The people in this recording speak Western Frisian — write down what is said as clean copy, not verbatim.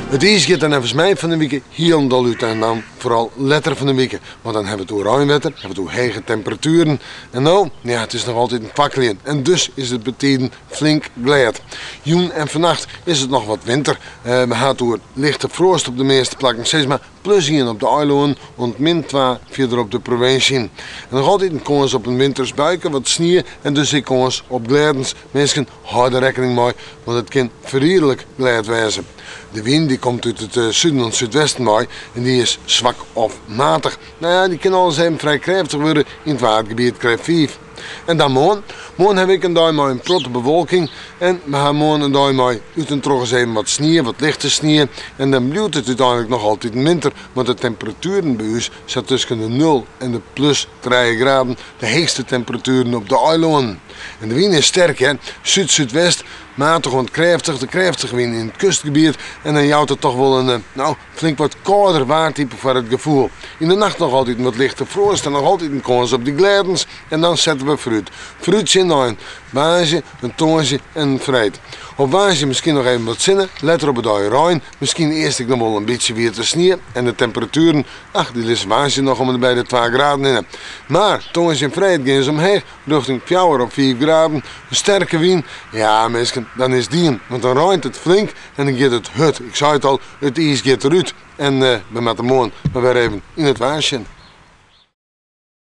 It iis giet der neffens my fan 'e wike hielendal út en dan foaral letter fan 'e wike, want dan hawwe we it oer reinwetter, hawwe we it oer hege temperatueren. En no, ja, it is noch altyd in kwakkeljen en dus is it betiden flink glêd. Jûn en fannacht is it noch wat winter. We ha it oer lichte froast op de measte plakken, sis mar plus ien op de eilânen oant min twa fierder op de provinsje. En noch altyd in kâns op in winters buike, wat snie en dus ek kâns op glêdens. Minsken, hâld der rekkening mei, want it kin ferriederlik glêd wêze. De wyn dy komt út it suden oant súdwesten wei en dy is swak of matich. No ja, dy kin alris even frij krêftich wurde yn it Waadgebiet, krêft fiif. En dan moarn. Moarn ha we ek in dei mei in protte bewolking en we ha moarn in dei mei út en troch ris even wat snie, wat lichte snie. En dan bliuwt it úteinlik noch altyd winter, want de temperatueren by ús sa tusken de nul en de plus trije graden, de heechste temperatueren op de eilânen. En de wyn is sterk hè, súd-súdwest, matich oant krêftich, de krêftige wyn yn it kustgebiet en dan jout it toch wol in, no, flink wat kâlder waartype foar it gefoel. Yn de nacht noch altyd wat lichte froast en noch altyd in kâns op dy glêdens. En dan sette we foarút. Foarút sjen nei in woansdei, in tongersdei en in freed. Op woansdei miskien noch even wat sinne, letter op de dei rein, miskien earst ek noch wol in bytsje wiete snie en de temperatueren, ach, dy lizze woansdei noch om en by de twa graden hinne. Mar tongersdei en freed gean se omheech, rjochting fjouwer of fiif graden. In sterke wyn, ja minsken, dan is it dien, want dan reint it flink en dan giet it hurd. Ik sei it al, it iis giet derút en we moatte moarn mar wer even yn it waar sjen.